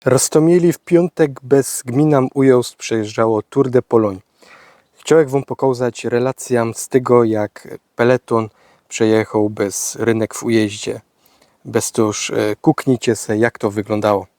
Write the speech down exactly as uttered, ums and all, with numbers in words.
Roztōmili w piōntek bez gminã Ujazd przejeżdżało Tour de Pologne. Chciołech wōm pokołzać relacyjã z tego, jak peleton przejechoł bez rynek w Ujeździe. Bez toż e, kuknijcie se, jak to wyglōndało.